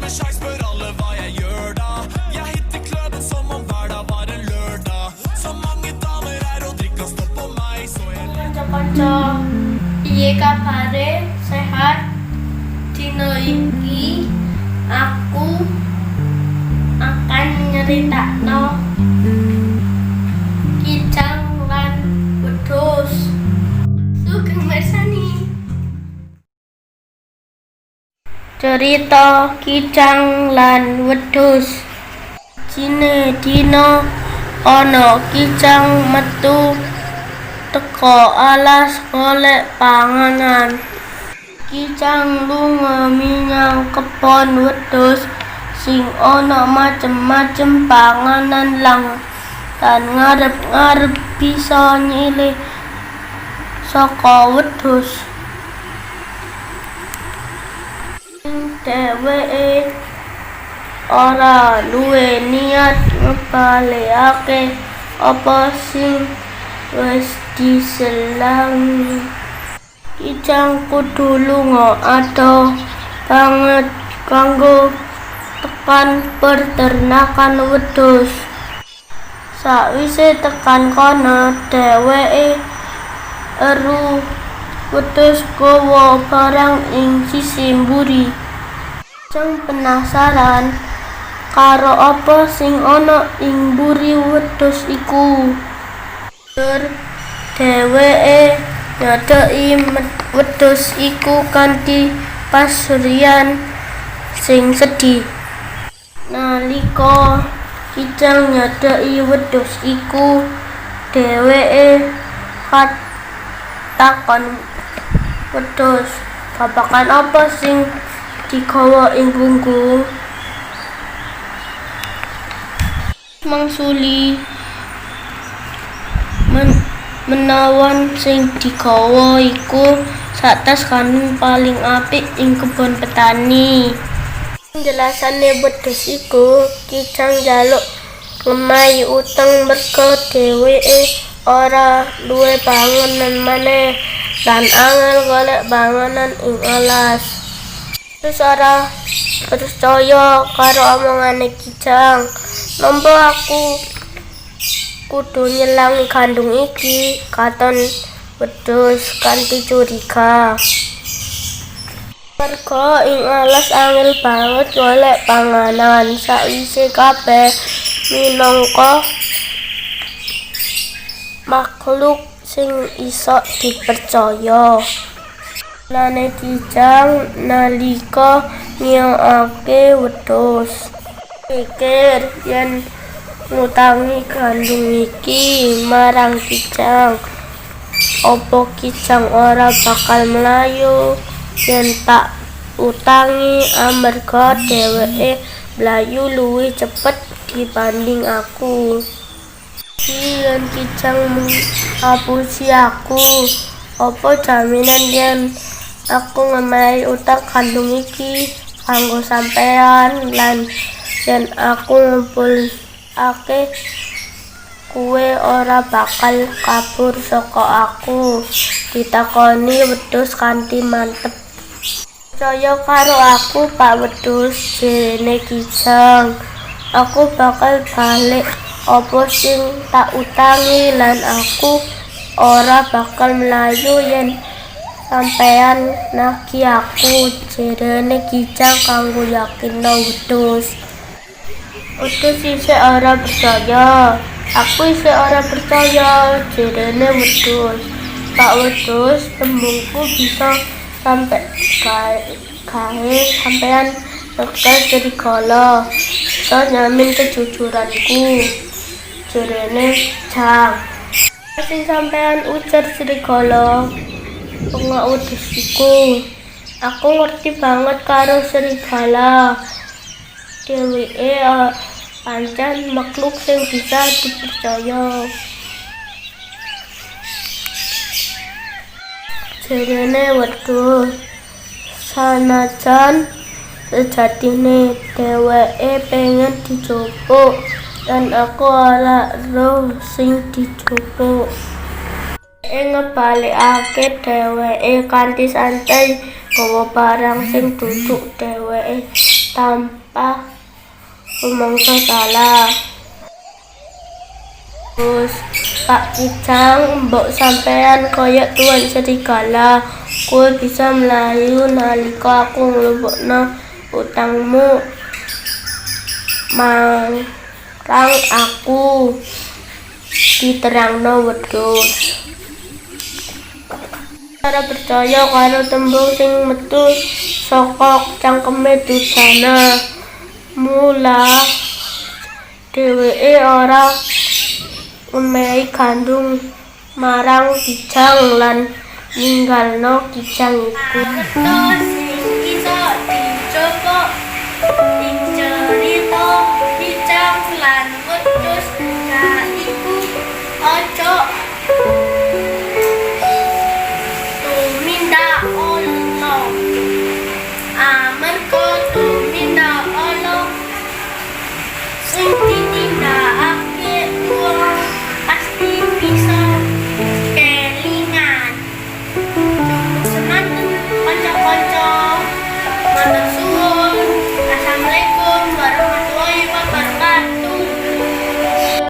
Med sjakk, spør alle hva jeg gjør da. Jeg hitter klubben som om hver dag var en lørdag. Så mange damer er og drikka stopp på meg, så jeg Kanca-kanca, piye kabare? Sehat? Dina iki aku akan nyeritakno Kijang lan Wedhus. Sugeng mirsani. Cerita Kijang lan Wedhus. Jine dina ana kijang metu teka alas golek panganan. Kijang lunga menyang kebon wedhus sing ana macem-macem panganan lan ngarep-ngarep bisa nyilih saka wedhus. Ning dheweke ora duwe niat ngebalekake apa sing wis diselangi. Kijang kudu lunga adoh banget kanggo tekan peternakan wedhus. Sakwise tekan kono, dheweke eru wedhus gawa barang ing sisih mburi. Kijang penasaran karo apa sing ana ing mburi wedhus iku. Banjur dheweke nyedhaki wedhus iku kanthi pasuryan sing sedih. Nalika Kijang nyedhaki wedhus iku, dheweke takon wedhus, "Babagan apa sing digawa ing punggung?" Mangsuli menawa sing digawa iku sak tas gandum paling apik ing kebon petani. Penjelasane wedhus iku, Kijang njaluk ngemahi utang merga dheweke ora duwe panganan maneh lan angel golek panganan ing alas. Wedhus ora percaya karo omongane Kijang. "Napa aku kudu nyelangi gandum iki?" katon wedhus kanthi curiga. Merga ing alas angel banget golek panganan sakwise kabeh minangka makhluk sing isa dipercaya. Lane Kijang nalika ngiyokake wedhus. "Mikir yen ngutangi gandum iki marang Kijang, apa Kijang ora bakal mlayu yen tak utangi amarga dheweke mlayu luwih cepet dibanding aku? Yen Kijang ngapusi aku, apa jaminan yen aku ngemahi utang gandum iki kanggo sampeyan lan yen aku ngumpulake kuwe ora bakal kabur saka aku?" ditakoni wedhus kanthi mantep. "Percaya karo aku, Pak Wedhus," jarene Kijang. "Aku bakal balik apa sing tak utangi lan aku ora bakal mlayu yen sampeyan nagih aku," jarene Kijang kanggo yakinno wedhus. Wedhus isih ora percaya. "Aku isih ora percaya," jarene wedhus. "Pak Wedhus, tembungku bisa sampe gawe sampeyan nyekel serigala, bisa nyamin kejujuranku," jarene Kijang. "Sing sampeyan ujar serigala?" bengok wedhus iku. "Aku ngerti banget karo serigala. Dheweke pancen makhluk sing bisa dipercaya," jarene wedhus. Sanajan sejatine dheweke pengen dijupuk lan aku ora eruh sing dijupuk. Ngebalekake dheweke kanthi santai gawa barang sing duduk dheweke. Tanpa rumangsa salah. Terus, "Pak Kijang, mbok sampean koyok Tuan Serigala. Kowe bisa mlayu nalika aku nglumpukno utangmu marang aku," diterangno wedhus. Ora percaya karo tembung sing metu saka cangkeme Durjana. Mula dheweke ora memehi gandum marang Kijang lan ninggalno Kijang iku. Sing iso dicoba.